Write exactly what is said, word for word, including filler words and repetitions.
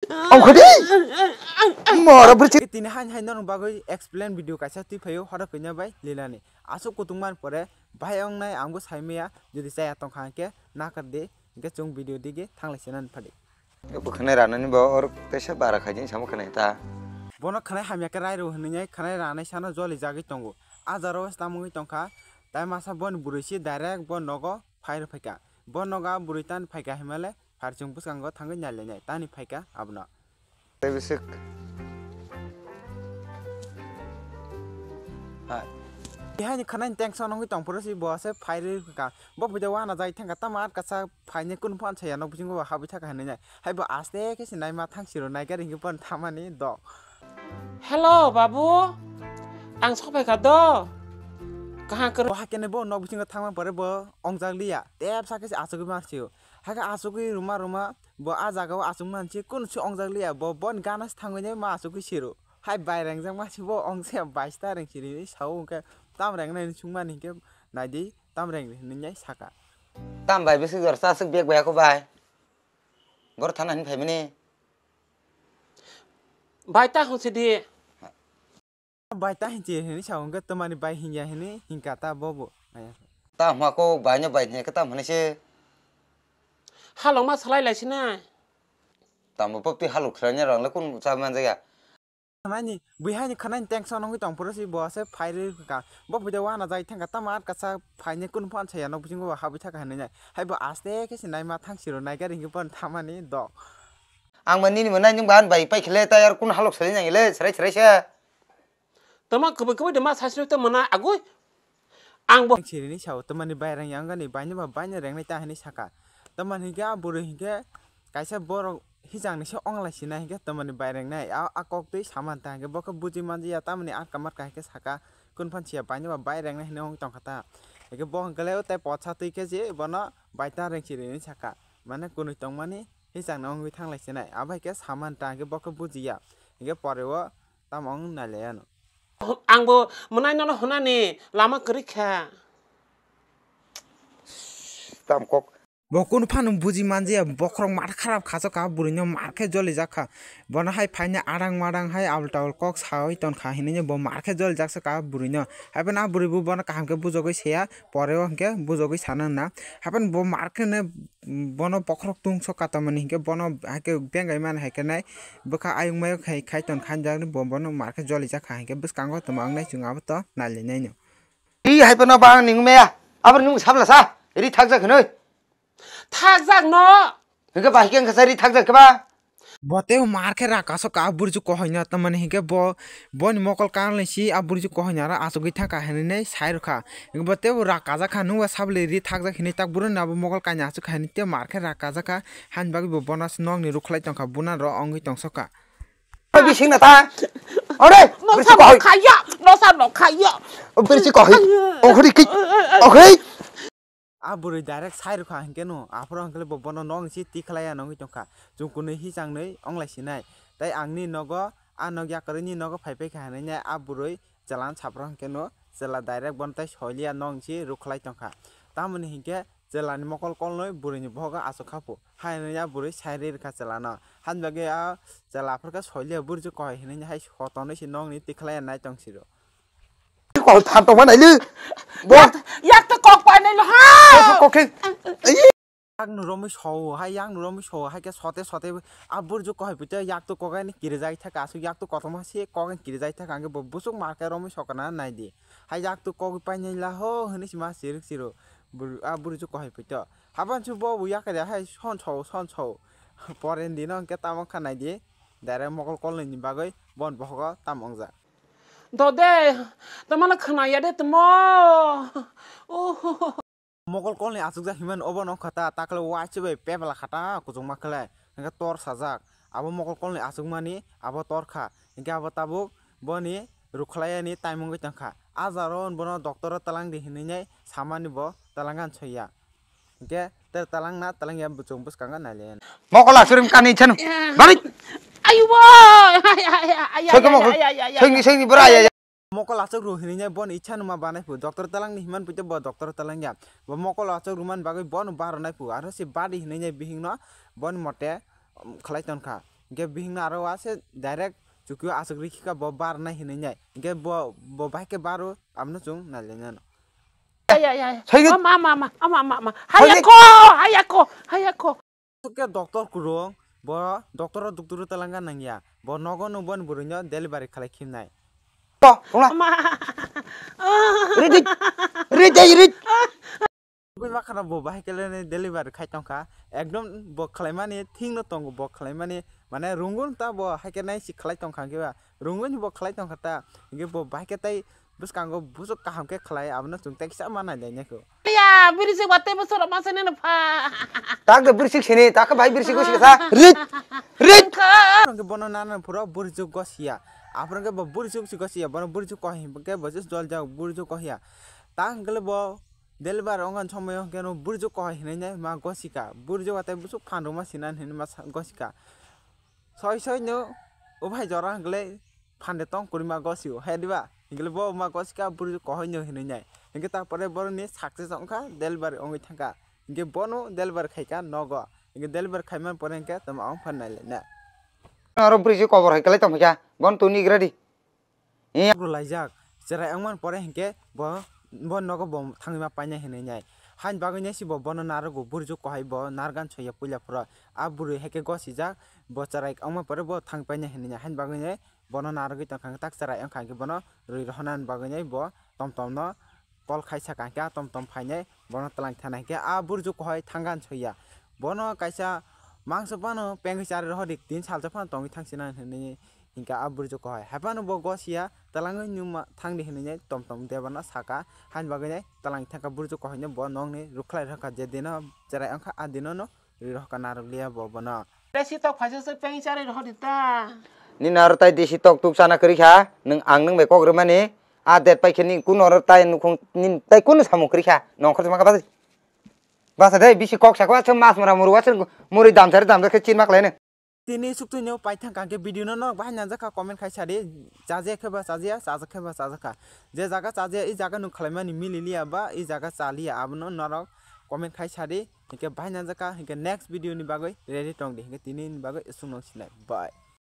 Ongkhordi. Moro bwrwi. Tini hain hain norok bagwi explain video kaisa twi phaio, hoda kanya bai lilani. Aswk kutung man pore bai ong nai, ang bo sai maya, jodi chaya tong kha hwnkhe nakar di, hwnkhe chwng video digi thanglai se nani phadi. Bo khwnai ranani bo or teisa bara khaijin samo khwnai ta. Bono khwnai hamya khe rai rw hwnwi nai khwnai ranai sano joli jagwi tongo. A jaro tamo wngwi tong kha, tai masa boni bwrwi si direct bo nogo phai rw phai kha. Bo nogo a bwrwi tani phai kha himale. Pharchung bwskango thangwi nailainai, tani phaikha abono. Tei bwswk. Hai. Tihani khwnani tension wngwi tongphuru si bo se phai rwi kha. Bo phaida wana jai thangkha, tamo atkasa phaini kunu phan saya nok bisingo bo habwi thaka hinwi nai. Hai bo aste khe se naima thang siro nai gari hwnkhe bono thamani dok. Hello, babu. Ang sophaikha do. Kaha kwrwi. Bo hakhe bo nok bisingo thangma pore bo ongjak liya. Tep sa khe se achugwi marsio. Hakhe achugwi rwma rwma bo a jagao achuk mansi kunu se ongjak liya, bo boni gana se thangwi nai ma achugwi siro. Hai bai rengjak ma si bo ongse baista reng siri sao hwnkhe tam rengnai hinwi sungmani hwnkhe naidi tam reng hinwi saka. Tam bai bwswk jora cha swk bag bai ako bai. Bor thana hinwi phaimani. Bai ta hwn sidi. Bai ta hinchi hinwi sa hwnkhe twmani bai hinya hinwi hinkha ta bobo. Ta hwnkha kok bai no bai hinya khe tam hinwi se. Halok ma salai lai sinai. Tamo pop twi halok khlai ni rang le kun cha man jaya. Nani bui hani khana ni tension wngwi tong phuru si bo se phai rwi kha. Bo phaida wana jai thangkha tamo atkasa phaini kun phan saya nok bisingo habwi thaka hinwi nai. Hai bo aste khe se naima thang siro nai gari hwnkhe bono thamani dok. Ang ma nini mo nai nwng ba ani bai pai khe le ta yar kun halok salai nang le serai serai se. Tamo kwbwi kwbwi de ma sasino te mona agoi. Ang bo sirini sao tamani bairang yang gani baino ba baino rengnai ta hinwi saka. Tamani hwnkhe a bwrwi hwnkhe kaisa borok hijangni se onglai sinai hwnkhe tamani bairengnai a, a kok twi saman ta hwnkhe bo khe buji manjiya tamani atka matka hwnkhe saka. Kun phan siya baino ba bai rengnai hinwi wng tongkha ta. Hwnkhe bo hwnkhe le tei potsa twi khe je bono bai ta reng sirini saka. Mane kunui tongmani hijangni wngwi thanglai sinai. Abo hai khe saman ta hwnkhe bo khe bujiya. Hwnkhe pore o tamo wng nai lai ano. Ang bo mwnai nono hwnani lama kwrwi kha. Tam kok. Bo kunu phano buji manjaya, bokhorok mar kharap kha, so ka bwrwi no mar khe joli jak kha. Bono hai phaina adang madang hai abul tabul kok sawi ton kha hinwi bo mar khe joli jak so ka bwrwi no. Hai phano a bwrwi bo bono kaham khe bujogwi saya, pore o hwnkhe bujogwi sana na. Hai phano bo mar khe no bono bokhorok tung so ka tamani hwnkhe bono hai khe bengai mani hai khe nai bwkha ayung mayung khai, khai ton kha jak bo bono mar khe joli jak kha hwnkhe bwskango tamo wng nai chwng abo to nai lai nai no. Ri hai phano ba ang ning meya. Abo nwng sabla sa. Ri thakjak hinwi. Thakjak no. Hwnkhe ba hikhe wngkha sa ri thakjak khe ba. Bo tei mar khe ra kaso ka burju kohoi no tamani hwnkhe bo boni mokol kanle si a burju kohoi no aro achugwi thangkha hinwi sai rwkha. Hwnkhe bo tei ra kajak kha nungba sabli ri thakjak hinwi tak buro ni abo mokol kanya achuk kha hinwi tei mar khe ra kajak kha. Hani bagwi bo bono nokni rukhlai tongkha buna ro wngwi tongsoka. Oi, bising na ta. Ore, no bwrwi sa si no kohoi. Khaya, no sa no khaya. O bwrwi si kohoi. Khaya. Okhri ki. Okhri. A bwrwi direct sai rwkha hwnkhe no, aphuru hwnkhe bo bono nokni si tikhlaiya nongwi tongkha. Chwng kunui hichang nwi onglai sinai. Tai angni nogo, a nok yakarwi ni nogo phai phai kha hinwi a bwrwi chwla saprang hwnkhe no, chwla direct bono tai soiliya nokni si rukhlai tongkha. Tamoni hwnkhe chwlani mokol kolnwi bwrwini bohogo achuk kha phu. Haino ya bwrwi sai ri rwkha chwlano. Hani bagwi a chwla aphuru khe soiliya burju kohoi hinwi hai sotonwi se nokni tikhlaiya nai tong siro. Kok than tongma nai le. Bo. Yak, yak to kok pai nai lo ha. Kok, kok, kok, khe. Ai. Yakno romwi so, hai yakno romwi so, hai khe sote sote a burju kohoi pito yak to kok ani kirijai thaka, aswk yak to kotorma se kok ani kirijai thaka, hwnkhe bo busuk mar khe romwi sokana nai di. Hai yak to kok pai nai la ho hinwi se ma sirwk siro. Bur-, a burju kohoi pito. Haban su bo bo yakari hai son so, son so. Porendi no hwnkhe tamo kha nai di. Direct mokol kolnwi ni bagwi bon bohogo tamo wngjak. Dode, tamano khna ya de tamo. Oh. Mokol kolni achukjak himani obo no kha ta, takle waisa bai pebla kha ta, kuchukma khlai. Hwnkhe tor sajak. Abo mokol kolni achukmani abo tor kha. Hwnkhe abo tabuk boni rukhlai yani time wngwi tongkha. A jaro bono doctor o twlang di hinwi nai samani bo twlang ani soiya. Hwnkhe ter twlang na twlang ya bwswng bwskango nai le. Mokol achuk rim kani chanu. Bari. Ayo bo. Soiko mokol. Soini, soini bora ya. Mokol achuk ru hinwi nai bono icha numa banai phu. Doctor twlang ni himan pui bo doctor twlang ya. Bo mokol achuk ruman bagwi bono baro nai phu. Aro se badi hinwi nai bihing no boni mote, um, khlai ton kha. Hingke bihikno aro wa se direct chukio aswk rikhi kha bo bar nai hinwi nai. Hingke bo, bo bahai khe baro abono chwng nai lai nano. Ay, ay, ay. Saigit. Ama, ama, ama, ama, ama, ama. Saigit. Hayako, hayako, hayako. Aswk khe doctor kwrwng, bo doctor o doctor o talangna nangya. Bo nogo no boni bwrwino delivery khalai khimnai. To, wngla. Ama. Rit, rit, rit, rit. Bui makhano bo bahai khe leni delivery khai tongkha. Ekdom bo khlaimani thing no tongo bo khlaimani mane rungun ta bo hai khe nai si khlai tongkha hwnkhe ba. Rungun bo khlai tongkha ta. Hwnkhe bo bahai khe tai bwskango busuk kaham khe khlai abono chwng tai kisa ma nai lai nai kho. Ya, biri se wate bo soro ma se ne no pha. Tak de birsik sini, tak bai birsik sini sa. Rit, rit. Hwnkhe bono nana phuro burjuk gosiya. Aphuru hwnkhe bo burjuk si gosiya. Bono burjuk koi hwnkhe bo se jol jak burjuk kohiya. Ta hwnkhe bo deliver ongani somoyo hwnkhe no burjuk koi hinwi nai ma gosika. Burjuk wate busuk phan rwma sinan hinwi ma sa-, gosika. Soi soi no o bhai jora hwnkhe phande tong kwrwi ma gosio. He diba? Hwnkhe bo ma gosika burjuk koi no hinwi nai. Hwnkhe ta pore boroni success ongkha deliver ongwi thangkha. Hwnkhe bono deliver khaika nogo. Hwnkhe deliver khaimani pore hwnkhe tamo ang phan nai lai na. Aro bwrwi se kobor hai kwlai tongkha. Bon tuni gradi. Ro laijak. Cherai wngmani pore hwnkhe bo, bo nogo bo thangwi ma painai hinwi nai. Hain bagwi nai si bo bono narogo burjuk kohai bo nargan soya puila phuro. A bwrwi hai khe gosijak. Bo cherai wngmani pore bo thangwi painai hinwi nai. Hain bagwi nai bono narogwi tongkha hwnkhe tak cherai wngkha hwnkhe bono rwi rohonani bagwi nai bo tom tom no call khai saka hwnkhe a tom tom phainai bono twlang thana hwnkhe a burjuk kohai thanggan soya. Bono kaisa mangso phano pengwi charwi rohordi tin salsa phano tongwi thangsinani hinwi hwnkhe a burjuk kohai. Hai phano bo gosiya twlangwi numa thangdi hinwi nai tom tom debano saka. Haini bagwi nai twlang thangkha burjuk kohaino bo nokni rwkhlai rwkha je dino cherai wngkha a dinono rwi rohorkha narwkliya bo bono. Desi tok phaisa se peng chari rohor di ta. Nini aro tai desi tok tuk chana kwrwi kha. Nwng ang nwng bai kok rwmani. A det pai khe nini kuno aro tai nukhung nini tai kuno samung kwrwi kha. Nongkhor chuma kha basi. Basa dei bisi kok sakwa se mas mora muru wa se muri damsari damsa khe chinma khlaino. Tini sukthwino paithang kha hwnkhe video no nok bahai nangjak kha comment khai sadi. Chajak khe ba chajaya, chajak khe ba chajak kha. Je jaga chajaya, i jaga nwng khlaimani mililiya ba i jaga chaliya abono norok comment khai sadi. Hwnkhe bahai nangjak kha, hwnkhe next video ni bagwi ready tongdi, hwnkhe tini ni bagwi aswkno sinai. Bye.